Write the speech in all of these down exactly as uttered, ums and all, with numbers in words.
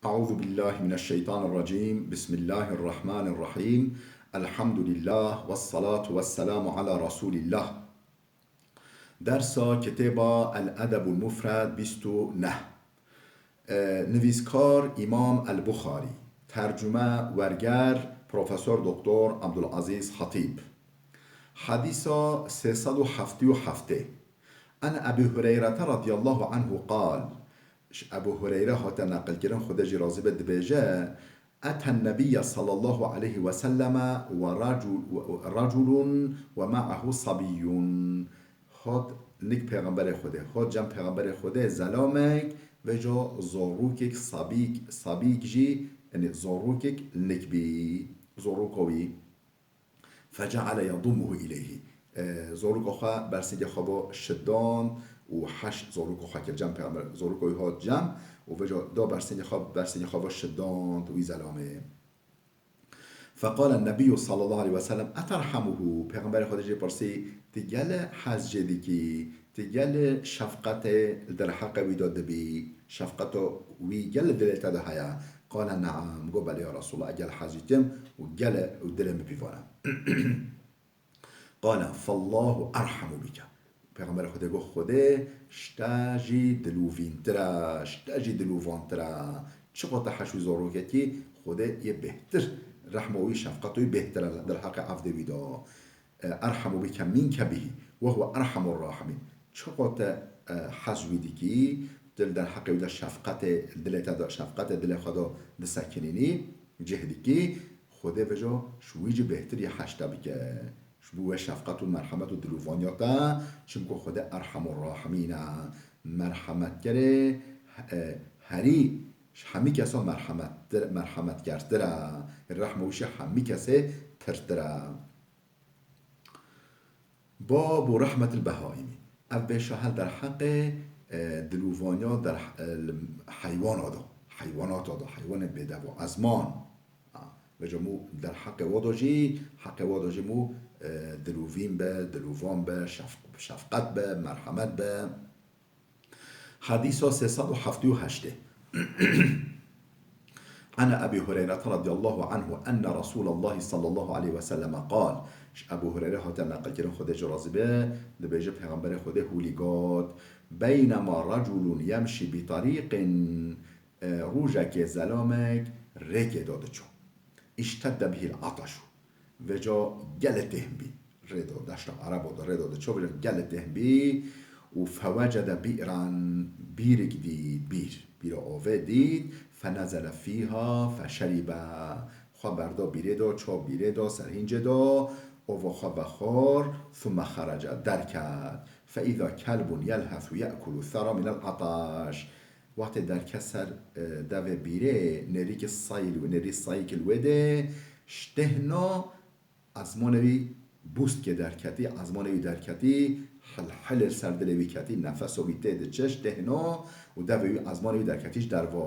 أعوذ بالله من الشيطان الرجيم. بسم الله الرحمن الرحيم. الحمد لله والصلاة والسلام على رسول الله. Dersa kitêba El Edebul Mufred bîst û neh. E, nivîskar Îmam El Buxarî. Tercume, werger, Profesor Doktor Abdulaziz Hatîb. Hedîsa sê sed û heftê û heftê. An Ebî Hureyrete radiyallahu anhu qal. Ji Ebû Hureyre hate neqilkirin, Xwedê jî razî be, dibêje, Eten Nebiyye sallallahu aleyhi ve selleme ve racu-, ve, ve raculun ve ma'ahu sabiyyun. Hat nik Pêxemberê Xwedê, hat cem Pêxemberê Xwedê zelamek, vêca zorrûkek sabîk, sabîk jî, yani zorrûkek nik bî, zorrûka wî. Feceale yadummuhu ileyhi. E, zorrûka xwe bersingê xwe bo şidand û heş zorrûka xwe kir cem Pêxember, zorrûka wî hat cem û vêca da bersingê xwe, bersingê xwe bo şidand wî zelamê. Feqale Nebiyyu sallallahu aleyhi ve sellem, "Eterhamuhu?" Pêxemberê Xwedê jê pirsî, "Ti gele hez jê dikî? Ti gele şefqetê li derheqê wî de dibî? Şefqeta wî gele dilê te de heye?" Qale, "Neam." Got, "Belê ya Resulallah, gele hez jê dikim û gele û dilê min pîvan e." Qale, "Fallahu erhamu bike." Pêxemberê Xwedê got, "Xwedê ji te jî dilûvîntir e, ji te jî dilûvantir e." Çiqo te heş wî zorokekî, Xwedê yê bêhtir, rehma wî, şefqeta wî bêhtir e li derheqê evdê wî de. E, "Erhamu bike minke bihi, ve huve erhamur rahimîn." Çiqo te, e, hez wî dikî, tu li derheqê wî de şefqetê, dilê te de, şefqetê dilê xwe de disekinînî, cih dikî, Xwedê vêca ji wî jî bêhtir yê heş te bike. Ji bo wê şefqet û merhemet û dilûvaniya te, çimku Xwedê Erhamur Rahimîn e, merhemetkerê, e, herî ji hemî kesa merhemettir, merhemetkertir e. Rehma wî ji hemî kesê pirtir e. Babu rehmetil behaîmî. Ev bêşa hel derheqê, e, dilûvaniya der, e, li heywana de, heywanata de, heywanên bêdev û ezman. Ha, vêca mû derheqê wa de jî, heqê wa de jî mû, e, dilûvîn be, dilûvan be, şef-, şefqet be, merhemet be. Hedîsa sê sed û heftê û heştê. An Ebî Hureyre radiyallahu anhu enne Resûlallahî sallallahu aleyhi ve selleme qal. Ji Ebû Hureyre hate neqilkirin, Xwedê jê razî be, dibêje, Pêxemberê Xwedê hûlî got, "Beynema reculun yemşî bi tarîqin." E, rojekê zelamek rêkê de diçû. "İştedde bihil ataşu." Vêca gelê têhn bî. Rê de, deşta Erebo de, rê de diçû, vêca gelê têhn bî. Û fewecede bi'ran, bîrik dît, bîr. Bîra avê dît. Fenezele fîha, feşeribe. Xwe berda bîrê de, ço bîrê de, serhîncê de, ova xwe vexwar, thumme xerece, derket. Fe îza kelbun yelhethu ye'kulu thera minel ataş. Wextê derket ser, e, devê bîrê, nêrîkî sayî li wê, nêrî sayîkî li wê dê, ji têhna ezmanê wî bûstkê derketî, ezmanê wî derketî, hilhilê li ser dilê wî ketî, nefesa wî tê diçe ji têhna û devê wî, ezmanê wî derketî ji derva.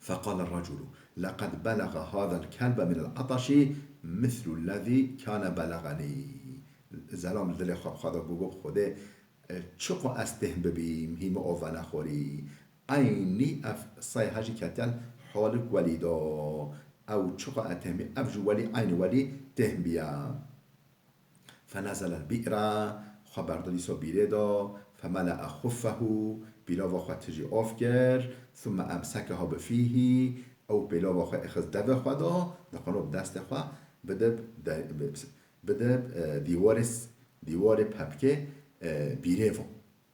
Feqale reculu, "Leqed belege hazel kelbe minel ataşî mislul lezî kâne belegenî." Zelam li dilê xwe bi xwe de bû, got, "Xwedê, e, çiqo ez têhn bibîm, hî min ov venexwarî. Eynî ev say hejî ketiye li holik welî de. Ew çiqo ez têhn bîm, ev jî welî eynî welî têhn bîye." Fenezelel bi'ra, xwe berda dîsa bîrê de, femele'e xuffehu, pîlava xwe tijî av kir, thumme emsekeha bi fîhî, ew pêlava xwe êxist devê xwe de, diqano bi destê xwe bide, de, bide, e, dîwarê s-, dîwarê pepkê, e, bîrê ve.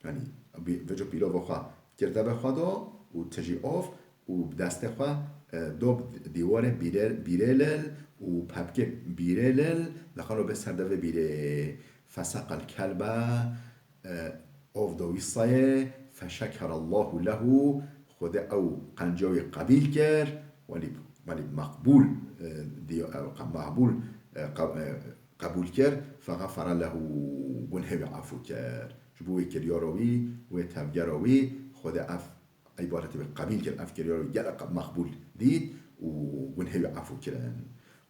Yanî, bî-, vêca pîlava xwe kir devê xwe de û tijî av û bi destê xwe, e, do bi dîwarê bîrê-, bîrê lil û pepkê bîrê lil, diqano bê ser devê bîrê. Feseqel kelbe, e, av da wî sayê, feşekerallahu lehu, Xwedê ew qenciya wî qebîl kir, welî, welî meqbûl, e, di-, e, qe-, meqbûl, e, qe-, e, qebûl kir, fexefere lehu, gunhê wî efû kir. Ji bo wê kiryara wî, wê tevgera wî, Xwedê ev îbadetê wî qebîl kir, ev kiryara wî gelek meqbûl dît û gunhê wî efû kirin.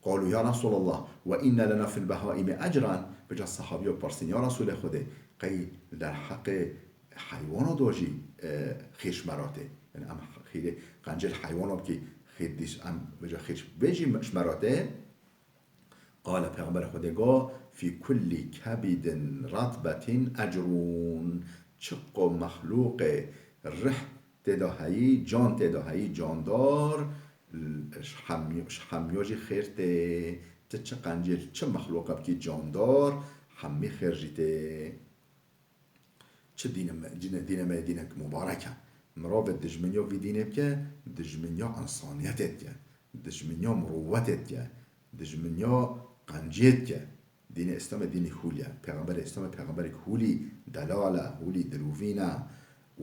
Qalû, "Ya Resulallah, ve inne lena fil behaîmi ecran." Vêca sehabiya pirsîn, "Ya Resulê Xwedê, qey li derheqê heywana de jî, e, xêr ji me re tê? Yanî em Xêrê qencêl heywana bikî, xêr dîs em vêca xêr. Vê jî ji me re tê. Qale, Pêxemberê Xwedê got, "Fî kullî kebidin ratbetin ecrûn." Çiqo mexlûqê rih tê de heyî, can tê de heyî, candar, ji hemî-, ji hemiya jî xêr tê. Ti çi qencêl, çi mexlûqe bikî candar, hemî xêr jî tê. Çi dîne me, dîne, dîne me dînek mubarek e. Mirov dijminiya vî dînê bike, dijminiya însaniyetê dike, dijminiya mirûwetê dike, dijminiya qenciyê dike. Dînê Îslamê dînê hûlî ye. Pêxemberê Îslamê pêxemberek hûlî delal e, hûlî dilûvîn e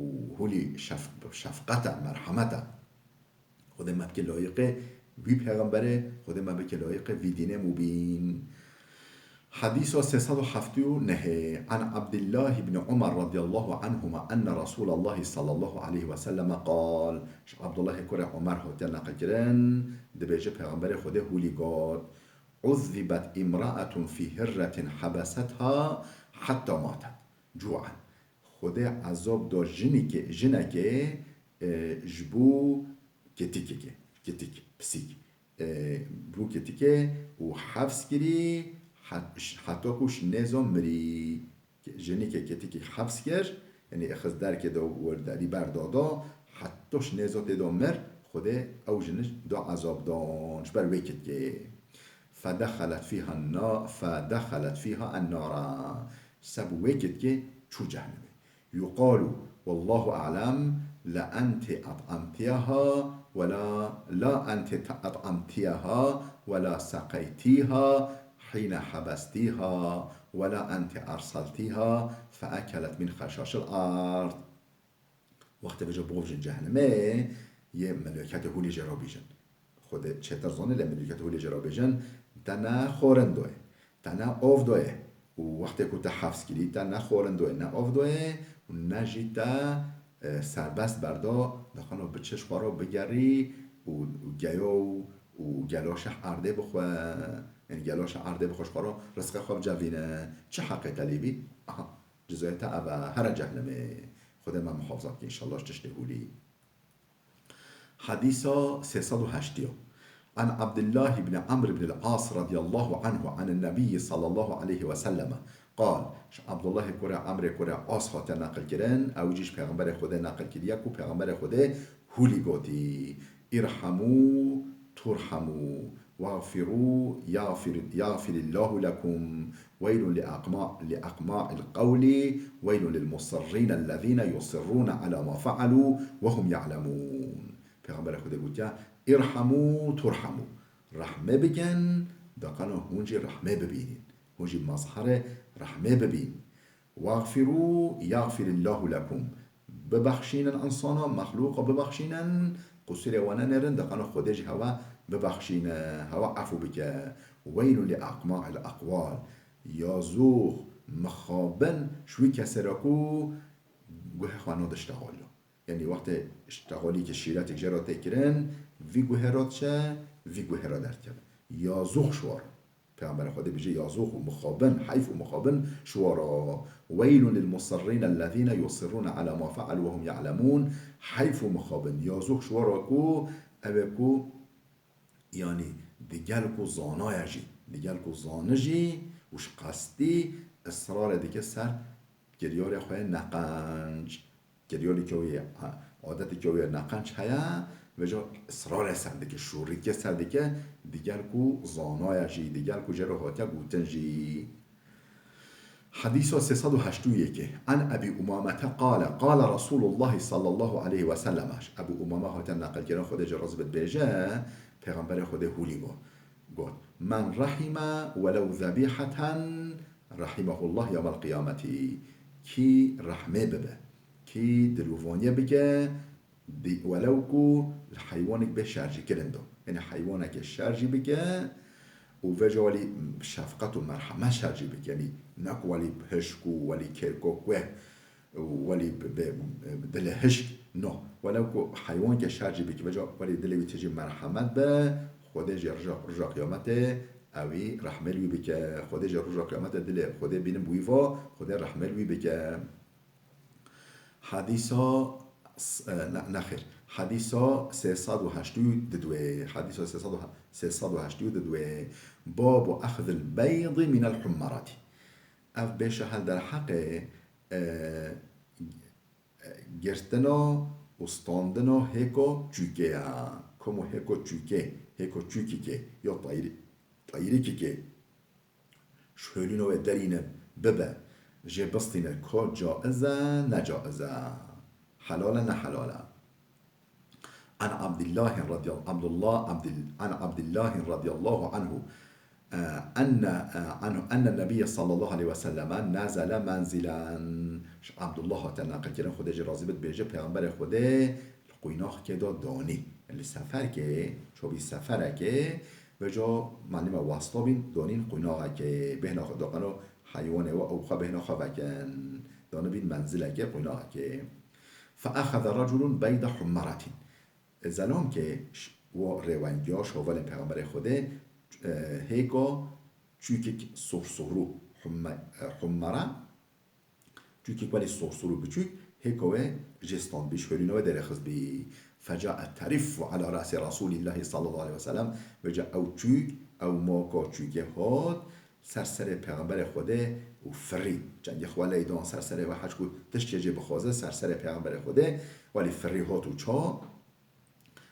û hûlî şef-, şefqet e, merhemet e. Xwedê me bike layîqê wî pêxemberê, Xwedê me bike layîqê vî dînê mubîn. Hedîsa sê sed û heftê û nehê. An Abdullah ibn Umar radiyallahu anhuma enne Resulallahî sallallahu aleyhi ve selleme qal. Ji Abdullahê kurê Umer hatiye neqilkirin, dibêje Pêxemberê Xwedê hûlî got, "Uzzibet imraetun fî hirretin hebesetha hetta matet cu'an." Xwedê ezab da jinekê, jinekê, e, ji bo ketikekê, ketik, pisîk. E, bo ketikê û hefs kirî, het-, heta ku ji nêza mirî. Jinekê ketikê hefs kir, yanî ixist derkê de û derî berda da, heta ji nêza tê de mir, Xwedê ew jin da ezab dan, ji ber wê ketikê. Fedexelet fîha na-, fedexelet fîha ennara. Seb wê ketikê çû cehennemê. Yuqalu, wallahu a'lem, la enti at'amtiyaha, wala, la enti ta-, at'amtiyaha, wala saqaytiha, hîne habestiha, wala enti arsaltiha, fe ekelet min xeşaşil ard. Wextê vêca bixwîjin cehennemê, yê melûketê hûlî jê re bêjin. Xwedê çêtir zanî, lê melûketê hûlî jê re bêjin, te ne xwarin doye, te ne av doye. Û wextê ku te hefs kirî, te ne xwarin doye, ne av doye û ne jî te, e, serbest berda, dixwano biçe ji xwe re bigerî û, û geyo û, û gelaşa erdê bixwe. Yanî gelaşa erdê bixwe ji xwe re, rizqê xwe bicevîne. Çi heqê te lê bî? Aha. Cezayê te ev e, here cehlimê. Xwedê me muhafaza bike înşallah ji tiştê hûlî. Hedîsa sê sed û heştê. An Abdullah ibn Amr ibn al-As radiyallahu anhu an Nebiyyi sallallahu aleyhi ve selleme qal. Ji Abdullahê kurê Amrê kurê As hate neqil kirin, ew jî ji Pêxemberê Xwedê neqil kiriye ku Pêxemberê Xwedê hûlî gotî, "Irhamu turhamu." Wagfiru, yagfir, yagfirillahu lekum. Weylun li aqma-, li aqma'il qawli, weylun lil musirrine ellezine yusirrune ala ma fealu ve hum ya'lemun. Pêxemberê Xwedê gotiya, "Irhamu turhamu." Rehmê bikin, daqana hûn jî rehmê bibînin. Hûn jî mazharê rehmê bibîn. Wagfiru yagfirillahu lekum. Bibexşînin insana, mexlûqa bibexşînin, qusûrê wan nenêrin, daqana Xwedê jî hewa bibexşîne, hewa efû bike. Weylun li aqma'il aqwal. Yazûx, mixabin ji wî kesê re ku guhê xwe nade ştexaliya. Yanî wextê ştexalî ke şîretek jê re tê kirin, vî guhê re diçe, vî guhê re derdikeve. Yazûx ji wan re. Pêxemberê Xwedê bêje, yazûx û mixabin, heyf û mixabin ji wan re. Weylun lil musirrîne ellezîne yusirrûne ala ma fealû ve hum ya'lemûn. Heyf û mixabin, yazûx ji wan re ku ew ê ku, yanî digel ku zanaya jî, digel ku zani jî û ji qestî israrê dike ser kiryarê xwe yê neqenc. Kiryarê ke wê, ha, adetê ke wê neqenc heye, vêca israrê ser dike, şûrîtiyê ser dike, digel ku zanaya jî, digel ku jê re hatiye gotin jî. Hedîsa sê sed û heştê û yekê. An Ebî Umamete qale, qale Resûlullahî sallallahu aleyhi ve selleme. Ebî Umame hate neqilkirin, Xwedê jê razî be, dibêje, Pêxemberê Xwedê hûlî got. Got, "Men rahime welew zebîheten rahimehullah yewmel qiyameti." Kî rehmê bibe, kî dilûvaniyê bike, di-, welew ku li heywanek bê şerjîkirin do. Yanî heywanekê şerjî bike û vêca welî şefqet û merhemet şerjî bike. Yanî ne ku welî hişk û welî kêrko kueh û welî bi, bi, bi dilê hişk, no. Welew ku heywankê şer jî bike, vêca welî dilê wî tijî merhemet be, Xwedê jî rija, rija qiyametê ewî rehmê li wî bike. Xwedê jî rija qiyametê dilê Xwedê bînin bi wî va, Xwedê rehmê li wî bike. Hedîsa s-, e, ne, nexêr. Hedîsa sê sed û heştê û didwê. Hedîsa sê sed û, sê sed û heştê û didwê. Babu exzil beydi minel hummerati. Ev bêşe hel derheqê, e, girtina û standina hêka çûkê ye. Kom û hêka çûkê, hêka çûkikê ya tayri-, tayrikikê ji holîna wê derîne bibe, jê bistîne, ka caiz e, ne caiz e, helal e, ne helal e. An Abdillahi radiyal-, Abdullah, Abdil-, an Abdillahi radiyallahu anhu, e, enne, e, anhu, enne Nebiyye sallallahu aleyhi ve selleme nezele menzilen. Ji Abdullah hate neqilkirin, Xwedê jê razî bit, bêje, Pêxemberê Xwedê li quynakê de danî. Li seferkê, çobî seferekê, vêca malîme wasta bîn, danîn quynakekê, bêhna xwe doqeno heywanê we ew xwe bêhna xwe vekin. Danibîn menzilekê, quynakekê. Fe exeze reculun beyde hummeretin. Zelamkê ş-, wa rêwengiya şovalên Pêxemberê Xwedê, e, hêka çûkik sorsûrû, humme-, e, hummere, çûkik welî sorsûrû biçûk, hêka wê jê standbî, ji holîna wê derêxistbî. Fecaet teriffu ala ra'si Rasulîllahî sallallahu aleyhi ve sellem, vêca ew çûk, ew maka çûkê hat, ser serê Pêxemberê Xwedê û firî. Çengê xwe leydan ser serê wê, hec ku tiştê jê bixwaze, ser serê Pêxemberê Xwedê, welî firî hat û ça.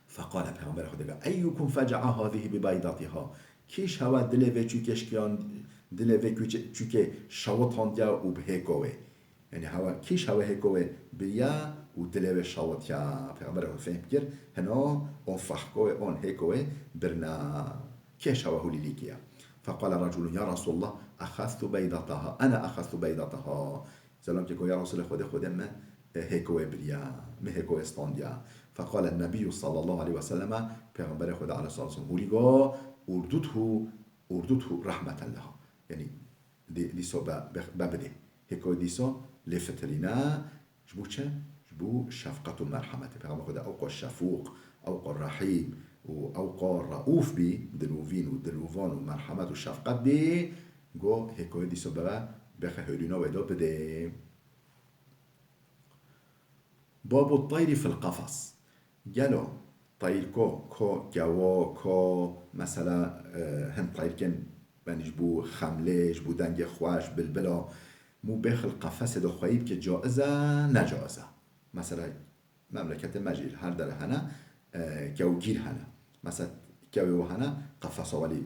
Feqale, Pêxemberê Xwedê got, "Eyyukum feca'a hazihi bi baydatiha?" Kî ji hewe dilê vê çûkê şkiyan, dilê vê çûkê, çûkê şewitandiya û bi hêka wê? Yanî hewe, kî ji hewe hêka wê biriya û dilê wê şewitiya? Pêxemberê Xwedê fêm kir, hina on fehka wê, on hêka wê birina. Kê ji hewe hûlî lîkiya? Feqale reculun, "Ya Resulallah, exeztu beydataha, ene exeztu beydataha." Zelamkê got, "Ya Resulê Xwedê, Xwedê min, e, hêka wê biriya, min hêka wê standiya." Feqale Nebiyyu sallallahu aleyhi ve selleme, Pêxemberê Xwedê aleyhissalatu vesselam hûlî got, "Urduthu, urduthu rahmeten leha." Yanî, dî-, dîso be, be, be bidê. Hêka wê dîso lê fitirîne, ji bo çi? Ji bo şefqet û merhemetê. Pêxemberê Xwedê ew qas şefûq, ew qas rehîm û ew qas reûf bî, dilovîn û dilovan û merhemet û şefqet bî, got, hêka wê dîso bibe, bêxe holîna wê de bidê. Babu teyri fil qefes. Gelo teyr ko, ko kewa, ko mesela, e, hin teyrkên, yanî ji bo xemlê, ji bo dengê xweş, bilbila, mû bêxil qefesê de xweyî bike, caiz e, ne caiz e? Mesela, memleketê me jî li her dere hene, e, kewgîr hene. Mesela, kewê we hene, qefesa welî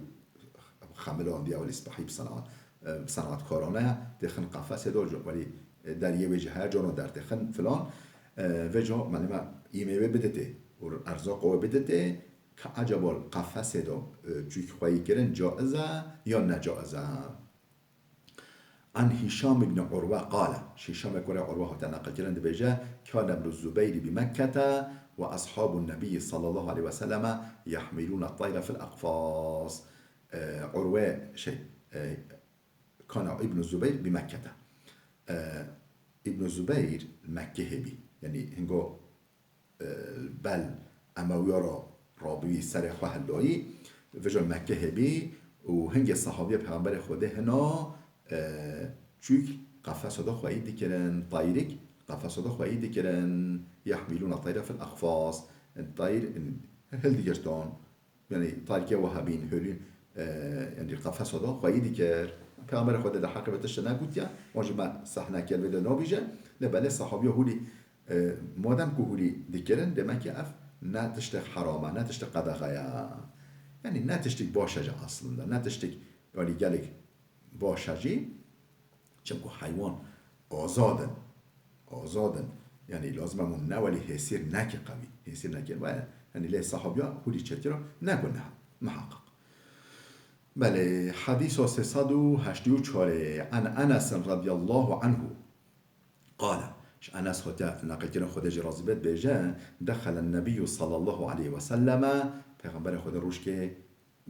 xemilandiye, welî spehî bi senaat, e, bi senaatkarane ye, têxin qefesê de, welî, e, deriyê wê jî heye, cano dertêxin filan, e, vêca, melî me, îmê wê biditê û erzaqa wê biditê, ka ecaba li qefesê de, e, çûk xweyî kirin caiz e yan ne caiz e? An Hîşam ibn Urwe qale, ji Hîşamê kurê Urwe hate neqilkirin, dibêje, "Kâne Ibnu Zubeyr bi Mekkete ve ashabun Nebiyyi sallallahu aleyhi ve selleme yehmilûne teyre fil aqfas." E, Urwe, şey, e, kana Ibnu Zubeyr bi Mekkete. E, Ibnu Zubeyr Mekkehê bî. Yanî hingo e, bel Emewiya re rabûyî, serê xwe hildayî, vêca Mekkehê bî û hingê sehabiya Pêxemberê Xwedê hina, e, çûk qefesa de xweyî dikirin, tayrik qefesa de xweyî dikirin, yehmîlûne teyre fil aqfas, tayr hildigirtan. Yanî, tarîkê we hebîn, holîn, e, yanî, qefesa de xweyî dikir. Pêxemberê Xwedê di heqê vê tiştê negotiye, wan jî me sehne kir vê de nabîje. Lê belê sehabiya hûlî, e, madem ku hûlî dikirin, demek ki ev ne tiştek heram e, ne tiştek qedexe ye. Yanî, ne tiştek baş e jî aslında, ne tiştek, yanî, gelek baş e jî. Çimku heywan azad in. Azad in. Yanî lazim e hûn ne welî hêsîr neke qewî. Hêsîr neke. Ve, yanî lê sehabiya hûlî çêkira ne guneh. Miheqeq. Belê, hedîsa sê sed û heştê û çarê. An Enesin radiyallahu anhu. Qale. Ji Enes hatiye neqilkirin, Xwedê jî razî bê, dibêje, "Dexelen Nebiyyû sallallahu aleyhi ve selleme", Pêxemberê Xwedê rojkê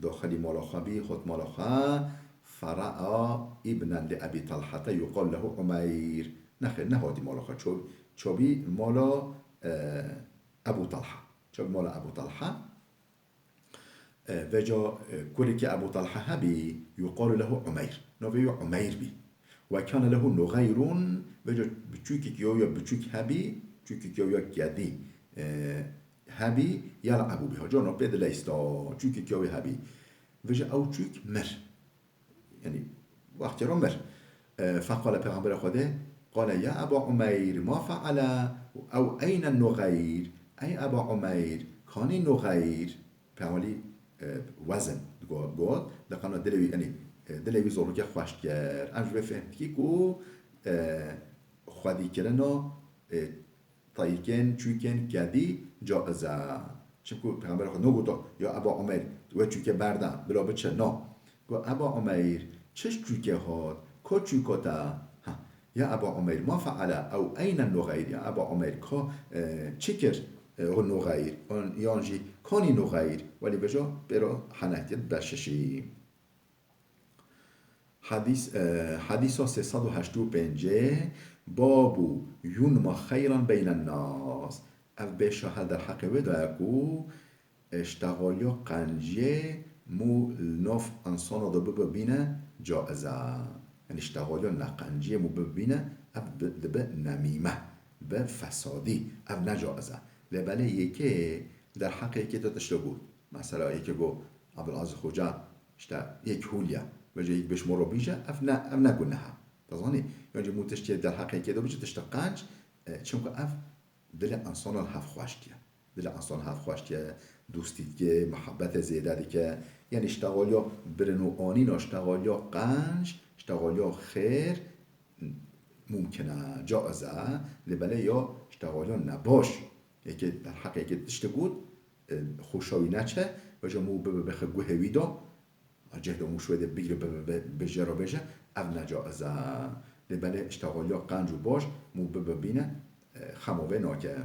daxilî mala xwe bî, hat mala xwe, "Fera'a ibnen li Ebî Talhete yuqal lehu Umeyr." Nexêr, nehatî mala xwe, ço-, çabî mala, e, Ebû Talha. Çabî mala Ebû Talha. E, vêca, e, kurikî Ebû Talha hebî, yuqalu lehu Umeyr. Navê wî Umeyr bî. Ve kâne lehu nuxeyrun, vêca biçûkik ya, ya biçûk hebî, çûkik ya, ya kedî, e, hebî yel'ebu biha. Carna pê dileysta. Çûkekî wê hebî. Vêje ew çûk mir. Yanî, wextê re mir. E, feqale Pêxemberê Xwedê, qale ya Eba Umeyr, ma fe'ele, ew eyne nuxeyr? Ey Eba Umeyr, kanî nuxeyr? Pêxemberî, e, wezin got, got, li qana dilê wî, yanî, e, dilê wî zorokê xweş dikir. Em ji vê fehm dikî ku, e, xwedîkirina, e, tayîkên, çûkên kedî caiz e. Çimku Pêxemberê Xwedê nagota, ya Eba Umeyr, we çûkê berda, bila biçe, na. Got, Eba Umeyr, çi çûkê hat? Ka çûka te? Ha, ya Eba Umeyr, ma fe'ele ew eyne nuxeyr? Ya Eba Umeyr, ka, e, çi kir, e, o nuxeyr? An, yan jî kanî nuxeyr? Welî vêja pêra henektir beşişî. Hadîs, e, hadîsa sê sed û heştê û pêncê, babu yunma xeyran beynen nas. Ev bêşa hel derheqê wê de ye ku, e, ştexaliya qenciyê mû li nav insana de bibe bîne caiz e. Yanî ştexaliya neqenciyê mû bibe bîne, ev bi-, dibe nemîme, bi fesadî, ev ne caiz e. Lê belê yekê derheqê yekê de tiştek got. Mesela yekê got, Abdulaziz Xoca, işte, yek hûliye. Vêca yek beş moro bîje, ev ne, ev ne guneh e. Te zanî? Yan jî mû tiştê derheqê yekê de bîje, tiştê qenc, e, çimku ev dilê insana li hev xweş diye. Dilê insana li hev xweş diye, dostî dike, muhabbetê zêde dike. Yanî ştexaliya birin û anîna ştexaliya qenc, ştexaliya xêr, mumkin e, caiz e, lê belê ya ştexaliya nebaş. Yekê derheqê yekê tiştek got, e, xoşa wî neçe, vêca mû bibe bêxe guhê wî de, a cih de mû şûyê de bigire bibe, bi-, bi jê re bêje, ev ne caiz e. Lê belê ştexaliya qenc û baş mû bibe bîne, e, xema vê nake.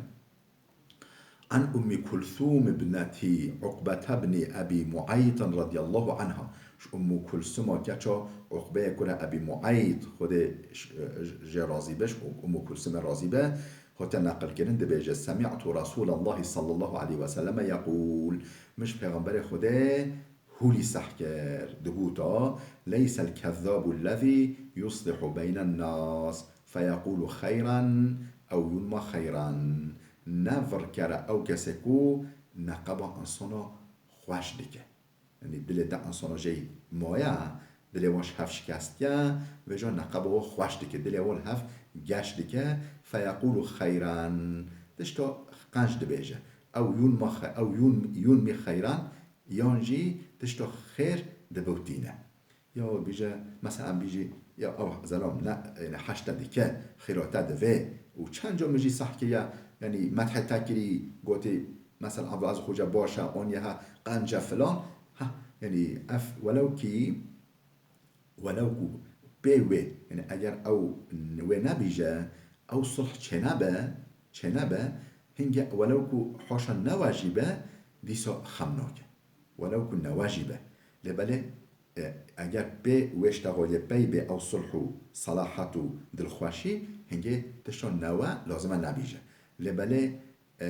An Ummi Kulthum ibneti Uqbete bni Ebî Mueyt radiyallahu anha. Ji Ummu Kulsuma keça Uqbeyê kura Ebî Mueyt, Xwedê j-, j-, jê razî be, ji Ummu Kulsumê razî be, hate neqilkirin, dibêje, Semi'tu Resûlallahî sallallahu aleyhi ve selleme yeqûl. Min ji Pêxemberê Xwedê hûlî seh kir. Digota, Leysel kezzabu lezî yuslihu beynen nas, feyeqûlu xeyran ew yunma xeyran. Ne virker e ew kesê ku neqeba insana xweş dike. Yanî dilê te insana jê maye, dilê wan ji hev şikestiye, vêca neqeba wan xweş dike, dilê wan li hev geş dike, feyeqûlu xeyran, tişta qenc dibêje. Ew yûn ma xe-, ew yûn, yûn mî xeyran, yan jî tişta xêr dibewtîne. Ya bîje, mesela em bîjî, ya ew zelam ne, yani heşte dike, xîrate divê. Û çend ca min jî seh kiriye, yani methê te kirî, gotî, mesela Abdulaziz Xoca baş e, aniye ha, qenc e filan. Ha, yani ev welew kî, welew ku pê wê, yani eger ew wê nebîje, ew sulh çênebe, çênebe, hinge welew ku haşa newe jî be, dîsa xem nake. Welew ku newe jî be. Lê belê, e, eger pê wê ştexaliyê pey bê ew sulh û selahet û dilxweşî, hingê tişta newe lazim e nebîje. Lê belê, e,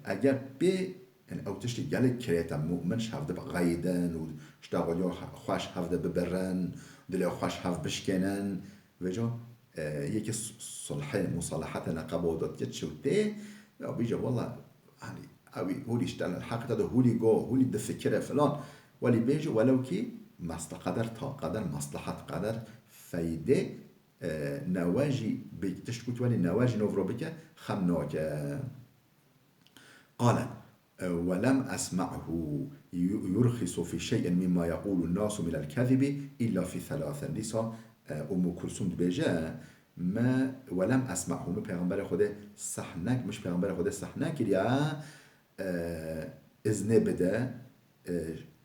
eger pê, yani ew tiştê gelek kirêt e, mu'min ji hev de biqeyidin û ştexaliya xweş hev de bibirin, dilê xweş hev bişkênin, vêca, e, yekê s-, sulhê, musalahetê neqeba da dike çi tê, ya bîje, wela, hani, ew hûlî ji te li heqê te de hûlî go, hûlî difikire filan. Welî bêje, welew kî mesle-, qeder ta qeder, meslehet qeder, feydê, e, newe jî bi-, tişt ku tu welî newe jî nov ro bike, xem nake. Qale, e, "Ve lem esma'hu yu-, yurxisu fi şey'in mimma yequlu nasu minel kezibi illa fi thalathin." Dîsa, e, Ummu Kulsum dibêje, me, "Ve lem esma'hu", min Pêxemberê Xwedê seh nek-, min ji Pêxemberê Xwedê seh nekiriye, e, iznê bide, e,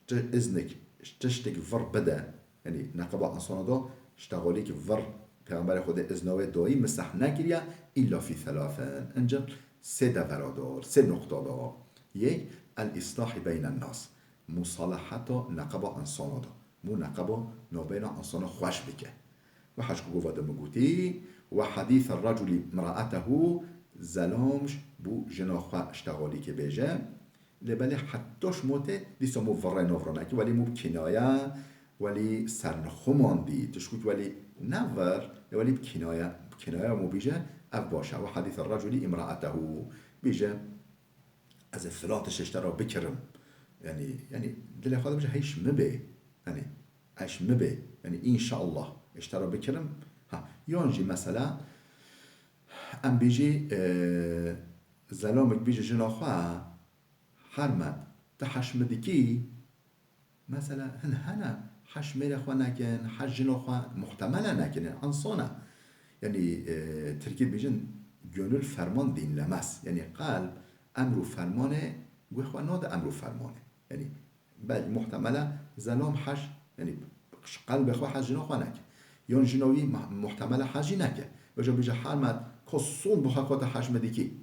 ti-, iznik, tiştik vir bide, yani neqeba insana da, ştexalîk vir Pêxemberê Xwedê izna wê dayî, min seh nekiriye, illa fi thalathin. Inca sê devera da, sê noqta da. Yek, el-islahi beynen nas. Musalaheta neqeba insana da. Mû neqeba navbeyna insana xweş bike. Ve heş ku gova de min gotî, ve hadîse raculi imra'atehu, zelam ji bo jina xwe ştexalîkê bêje. Lê belê heta ji motê dîsa mû virrê nov ronekî, welî mû bi kînaya, welî sernixumandî, tişkûk welî ne vir, lê welî bi kînaya, bi kînaya mû bîje, ev baş e. Ve hadîse raculi imra'atehu. Bîje, ez ê filan tişt ji te re bikirim. Yanî, yanî dilê xwe dibêje, hey ji min bê. Yanî, ez ji min bê. Yanî, înşallah, ez ji te re bikirim. Ha, yon jî mesela, em bêjî, e, zelamik bêje jina xwe, Hermet, tu heş min dikî? Mesela, hin hene, heş mêrê xwe nekin, heş jina xwe muhtemele nekin, yani, insana. Yani, e, Tirkî dibêjin, gönül ferman dinlemez. Yani, qelb emr û fermanê guhê xwe nade emr û fermanê. Yani, belkî muhtemele zelam heş, yani, qelbê xwe heş jina xwe neke. Yon jina wî mah-, muhtemele heş jî neke. Vêca bêje, Hermet, ka sond bi xwe kate heş min dikî?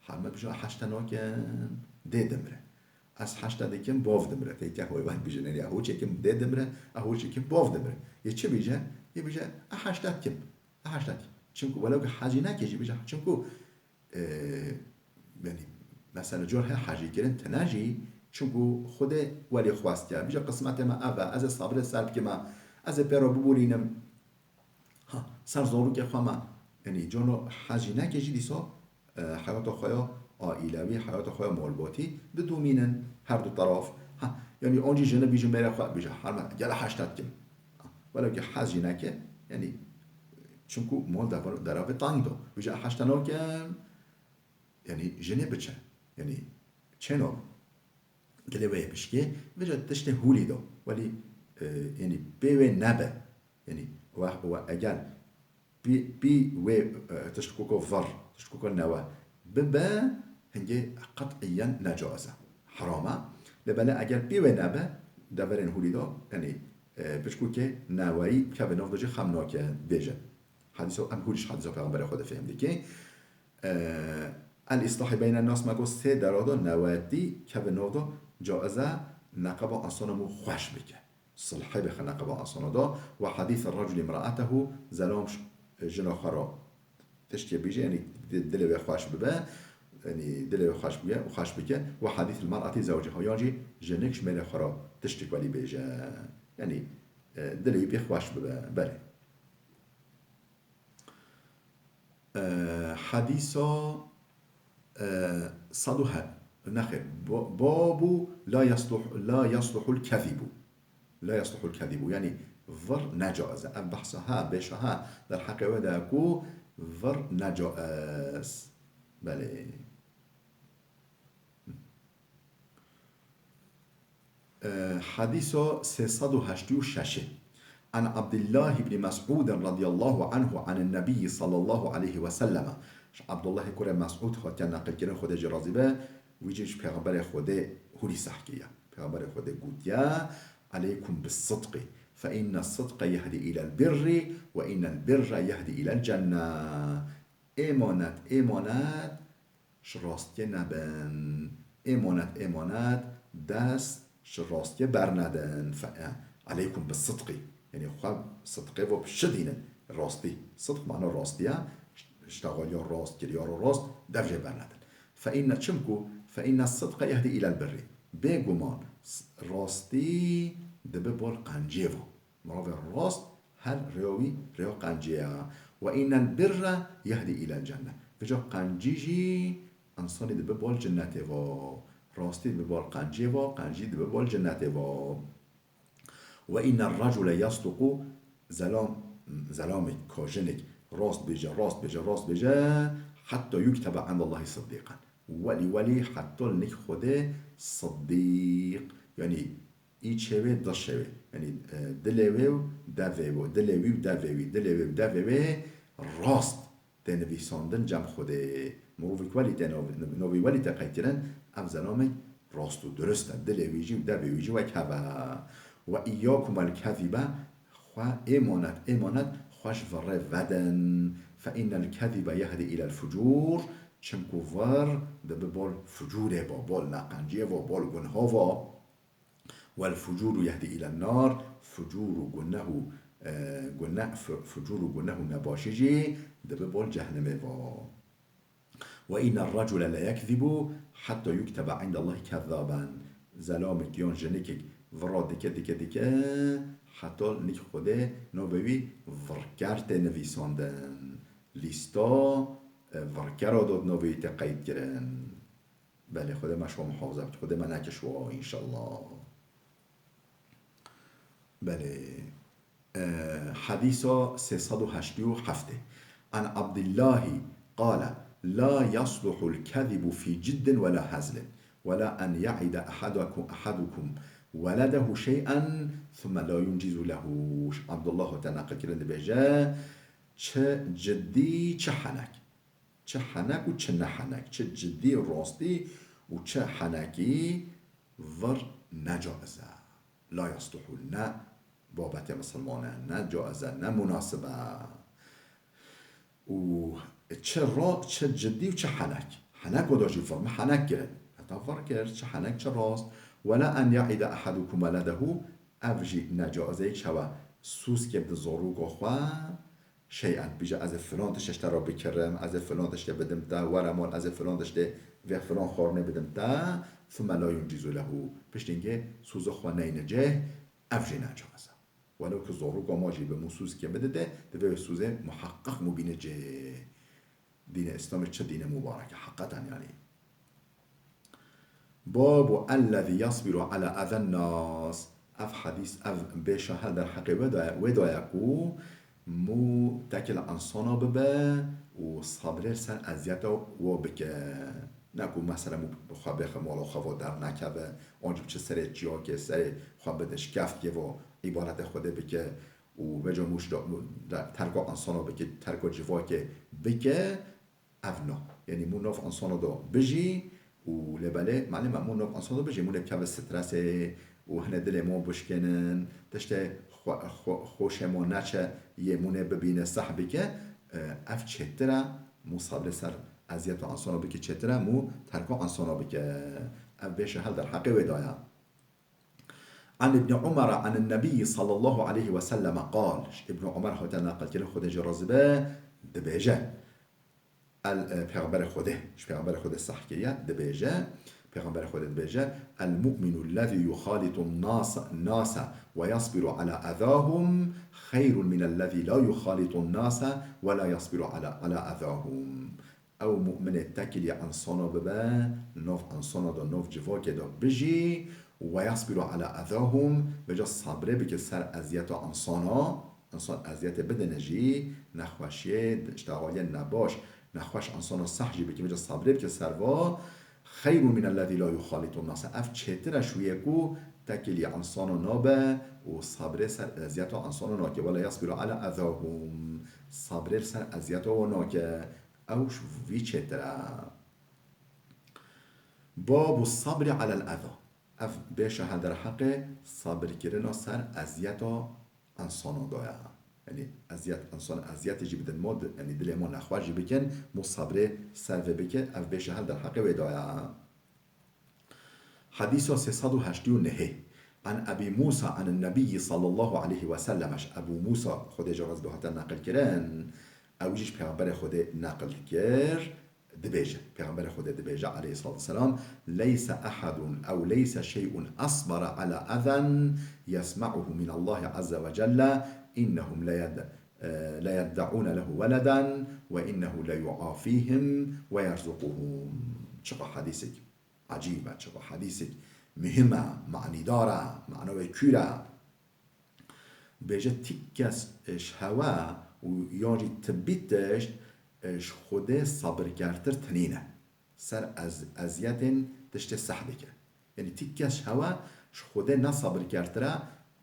Hermet bêje, heş te nakim, dê dimre. Ez heş te dikim, bav dimre. Tê ke hoyvan bijin, ya hû çekim, dê dimre, a hû çekim, bav dimre. Yê çi bêje? Yê bêje, a heş te dikim. A heş te dikim. Çimku welew ke hecî neke jî bêje, çimku, e, yani, mesela, cor he hecî kirin, tine jî, çimku Xwedê welî xwestiye. Bêje, qismetê me ev e, ez ê sabrê ser bikime, ez ê pê re biborînim. Ha, ser zarokê xwe me, yanî, cano hecî neke jî dîsa, e, heyata xwe ya aîlewî, heyata xwe ya malbatî didomînin her du teraf. Ha, yanî, an jî jine bêje mêrê xwe, bêje, Hermet, gele heş te dikim. Ha, welew ke hez jî neke, yanî, çimku mal dev-, deravê teng da. Bêje, heş te nakim, yanî, jinê biçe. Yanî, çêna dilê wê yê bişkê, vêca tiştê hûlî da. Welî, e, yanî, pê wê nebe. Yanî, we, we eger pî, pî wê, e, tiştkoka vir, tiştkoka newe bibe, hingê qet'iyen necaiz e. Heram e. Lê belê eger pî wê nebe, deverên hûlî da, yanî, e, piçkokê neweyî kevê nav da jî xem nake bêje. Hadîsa, em hûlî ji hadîsa Peyxemberê Xwedê fêhm dike. E, El-îslahî beynen nas me got sê dera da newetî kevê nav da caiz e, neqeba insana mû xweş bike. Silhê bixine qeba asana da. Ve hadîs racul imraetehu, zelam ş-, jina xwe ra tiştê bêje, yanî di-, dilê wê xweş bibe, yanî dilê wê xweş bibe, xweş bike. Ve hadîs mer'eti zewciha, yan jî jinik ji mêrê xwe ra tiştek welî bêje. Yanî, e, dilê wî pê xweş bibe. Belê. E, hadîsa, e, sed û he-, nexêr, ba-, babu la yasluh-, la yasluhul kezibu. La yasluhul kezibu. Yanî vir necaiz e. Ev behsa ha, bêşa ha, derheqê wê de ku vir necaiz. Belê. E, hadîsa sê sed û heştê û şeş. An Abdullah ibn Mes'ud radiyallahu anhu anin Nebiyyi sallallahu aleyhi ve sellem. Ji Abdullahê kurê Mes'ud hatiye neqilkirin, Xwedê jê razî be, wî jî ji Pêxemberê Xwedê hûrî seh kiriye. Pêxemberê Xwedê gotiye, Aleykum bis sidqi, fe inne sidqe yehdi ilel birri, ve innel birre yehdi ilel cenne. Êmanet, êmanet, ji rastiyê nebin. Êmanet, êmanet, dest ji rastiyê bernedin. Fe-, e, aleykum bi sidqî. Yanî xwe sidqê ve bişidînin. Rastî. Sidq mana rastî ye. Ştexaliya rast, kiryara rast, dev jê bernedin. Fe inne, çimku, fe inne sidqe yehdi ilel birrî. Bêguman, s-, rastî dibe bal qenciyê ve. Mirovê rast her rêya wî rêya qencê ye. Ve innel birre yehdi ilel cenne. Vêca qencî jî însanî dibe bal cinnetê ve. Rastî dibe bal qencê ve, qencî dibe bal cinnetê ve. Ve innel recule yasduqu, zelam, zelamêk, ka jinik rast bêje, rast bêje, rast bêje, hetta yuktebe indallahi siddiqen. Welî, welî hetta li nik Xwedê siddiq. Yanî, Îçê wê, dişê wê. Yanî, e, dilê wê û devê wê. Dilê wî û devê wî. Dilê wê û devê wê rast tê nivîsandin cem Xwedê. Mirovik welî tê nav-, navê welî tê qeykirin, ev zelamêk rast û durist e. Dilê wî jî û devê wî jî wek hev e. Ve îyyakum wel kezibe, xwe êmanet, êmanet, xwe ji virê vedin. Fe innel kezibe yehdi ilel fucûr, çimku vir dibe bal fucûrê ve, bal neqenciyê ve, bal gunha ve. Wel fucûru yehdi ilen nar, fucûr û gunehu, e, gune-, fu-, fucûr û gunehu nebaşî jî dibe bol cehnemê va. Ve inne recule le yekzibu hetta yuktebe indallahi kezzaben. Zelamik yan jinikik vira dike, dike, dike, heta nik Xwedê navê wî virker tê nivîsandin. Lîsta, e, virkera dot navê wî tê qeyd kirin. Belê, Xwedê me şwa muhafaza bike. Xwedê me neke şwa, înşallah. Belê. E, Hedîsa sê sed û heştê û heft. An Abdillahi qale, la yasluhul kezibu fi ciddin ve la hezlin, ve la en ya'ide ahadukum, ahadukum weledehu şey'en thumme la yuncizu lehu. Abdullah te neqil kirin dibêje, çi ciddî, çi henek. Çi henek û çi ne henek, çi cidî, rastî û çi henekî vir ne caiz e. La yasluhu, ne babetê misilman e, ne caiz e, ne munasib e. Û çi ra-, çi cidî û çi henek. Henek weda jî vir, min henek kirin. Heta vir kir, çi henek, çi rast. Wela en yaîde ahadukum weledehu, ev jî ne caiz e, yek çawa sûzkê bide zaroka xwe, şey'en, bêje, ez ê filan tiştê ji te re bikirim, ez ê filan tiştê bidim te, were mal, ez ê filan tiştê vê filan xwarinê bidim te, thumme la yuncizu lehu. Piştî hingê sûza xwe neyne cih, ev jî ne caiz e. Welew ku zaroka ma jî bi min sûzkê bidide, divê wê sûzê muheqeq mû bîne cih. Dînê Îslamê çi dînê mubarek e, heqeten yanî. Babu ellezî yasbiru ala ezen nas. Ev hedîs, ev bêşa hel derheqê wê de, wê de ye ku mû tekil insana bibe û sabrê ser eziyeta wa bike. Ne ku mesela mû xwe bêxe mala xwe va dernekeve, ancî biçe serê çiyakê, serê xwe bide şikeftiyê va îbadetê Xwedê bike û veca mû ji da-, da-, terka insana bike, terka civakê bike, ev na. Yanî mû nav insana da bijî û lê belê, malê me mû nav insana da bijî, mû lê bikeve stresê û hine dilê mû bişkênin, tiştê xwe-, xwe-, xweşê mû neçe yê mû nê bibîne, seh bike, e, ev çêtir e, mû sabrê ser eziyeta insana bike çêtir e, mû terka insana bike. Ev bêşa hel derheqê wê de ye. An Ibn Umar an Nebî sallallahu aleyhi ve sellem qal. Ji Ibn Umar hate naqil kirin, Xwedê jê razî be, dibêje. El, e, Pêxemberê Xwedê, ji Pêxemberê Xwedê seh kiriye, dibêje, Pêxemberê Xwedê dibêje, El mu'minu lezî yuxalitun nas-, nase ve yasbiru ala ezahum xeyrun minellezî la yuxalitun nase ve la yasbiru ala, ala ezahum. Ew mu'minê tekilî insana bibe, nav insana de, nav civakê de bijî, ve yasbiru ala ezahum, vêca sabrê bike ser eziyeta insana, insan eziyetê bidine jî, nexweşiyê, işte haliyê nebaş, nexweş insana seh jî bike, vêca sabrê bike ser va, xeyrun minellezî la yuxalitun nase. Ev çêtir e ji wê ku tekilî insana nabe û sabrê ser eziyeta insana nake. Ve la yasbiru ala ezahum. Sabrê ser eziyeta wa nake. Ew ji vî çêtir e. Babu sabri alel eza. Ev bêşa hel derheqê sabirkirina ser eziyeta insana de ye. Yanî eziyet, insana eziyetê jî bidin ma, yanî dilê ma nexweş jî bikin, ma sabrê ser vê bike, ev bêşa hel derheqê wê de ye. Hedîsa sê sed û heştê û nehê. An Ebî Mûsa an Nebî sallallahu aleyhi ve sellem, ji Ebû Mûsa, Xwedê jê razî be, hate neqil kirin, ew jî ji Pêxemberê Xwedê neqil kir, dibêje, Pêxemberê Xwedê dibêje, aleyhissalatu vesselam, "Leyse ahadun ew leyse şey'un asbara ala ezen yesma'uhu minallahi azze ve celle, innehum leyed-, e, leyed'ûne lehu weleden ve innehu leyuafîhim ve yerzuquhum." Çiqa hedîsek ecîb e, çiqa hedîsek muhim e, manîdar e, mana wê kûr e. Bêje, ti kes, e, ji hewe û yan jî ti bît tişt, e, ji Xwedê sabirkertir tinîne. Ser ez-, eziyetên tiştê seh dike. Yanî ti kes ji hewe ji Xwedê ne sabirkertir e,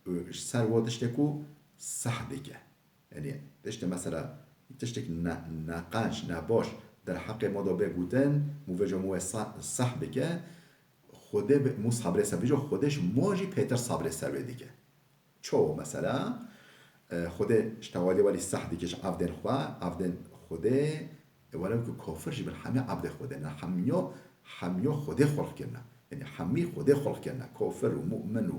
e, ji ser wa tiştê ku seh dike. Yanî tiştê mesela, tiştek ne-, neqenc, nebaş derheqê ma de bê gotin, mû vêca mû wê sa-, seh bike, Xwedê bi-, mû sabrê ser, vêca Xwedê ji ma jî pêtir sabrê ser wê dike. Çawa mesela? E, Xwedê ji tewalê welî seh dike ji evdên xwe, evdên Xwedê, e, welew ku kafir jî bin hemî evdê Xwedê ne, hemî, hemî Xwedê xulq kirine. Yanî hemî Xwedê xulq kirine. Kafir û mu'min û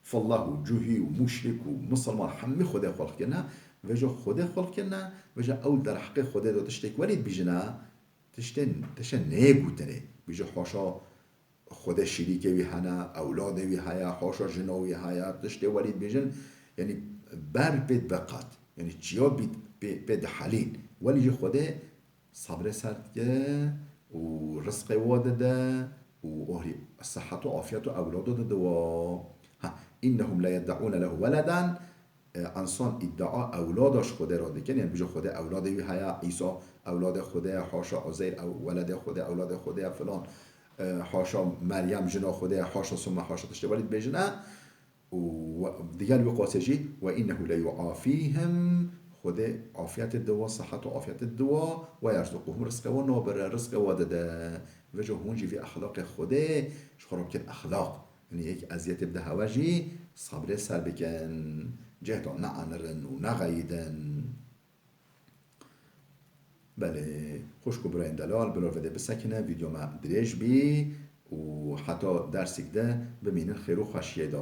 fillah û cuhî û muşrik û misilman hemî Xwedê xulq kirine. Vêca Xwedê xulq kirine, vêca ew derheqê Xwedê de tiştek welî dibîjine, tiştê, tiştê neyê gotinê. Bêje haşa Xwedê şirîkê wî hene, ewladê wî heye, haşa jina wî heye, tiştê welî dibêjin, yanî ber pê dibe qet. Yanî çiya bît pê, pê dihelîn. Welî jî Xwedê sabrê ser dike û rizqê wa dide û ohrî sihet û afiyet û ewlada dide wa. Ha, innehum le yed'ûne lehu weleden, e, însan îddia ewlada ji Xwedê re dikin, yani bêje Xwedê ewladê wî heye, Îsa ewladê Xwedê ye, haşa Uzeyr ew-, weledê Xwedê, ewladê Xwedê ye filan, e, haşa Meryem jina Xwedê ye, haşa suma haşa tiştê welî dibêjine. û we-, digel wî qasê jî, "Ve innehu le yuafîhim", Xwedê afiyetê diwa, sihet û afiyetê diwa, "ve yerzuquhum", rizqê wa nabire, rizqê wa dide. Vêca hûn jî vî exlaqê Xwedê ji xwe re bikin exlaq. Yanî yek eziyetê bide hewe jî sebrê ser bikin. Cihda neanirin û nexeyidin. Belê, xwişk û birayên delal, bila vê dê bisekine, vîdyo me dirêj bî û heta dersîk de bimînin xêr û xweşiyê de.